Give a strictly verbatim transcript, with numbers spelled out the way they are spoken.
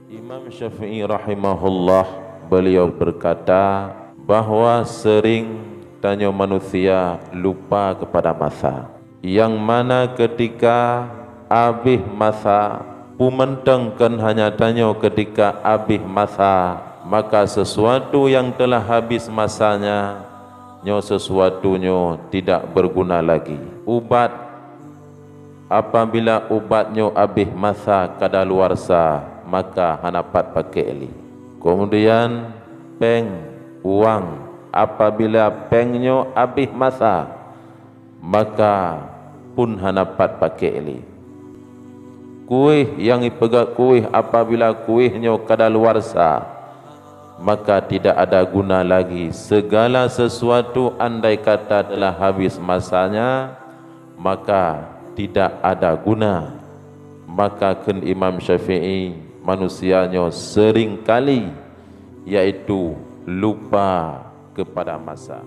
Imam Syafi'i rahimahullah, beliau berkata bahwa sering tanyoe manusia lupa kepada masa. Yang mana ketika abéh masa, peue mantong kon hana tanyoe ketika abéh masa, maka sesuatu yang telah habis masanya, nyoe sesuatu nyoe tidak berguna lagi. Ubat, apabila ubat nyoe abéh masa kadaluwarsa, maka hana pat pakék lé. Kemudian péng, uang, apabila péng nyoe abéh masa, maka pun hana pat pakék lé. Kuéh nyang ipeugét kuéh, apabila kuéh nyoe kadaluwarsa, maka tidak ada guna lagi. Segala sesuatu andai kata telah habis masanya, maka tidak ada guna. Maka kheun Imam Syafi'i, manusia nyoe sering kali, yaitu lupa kepada masa.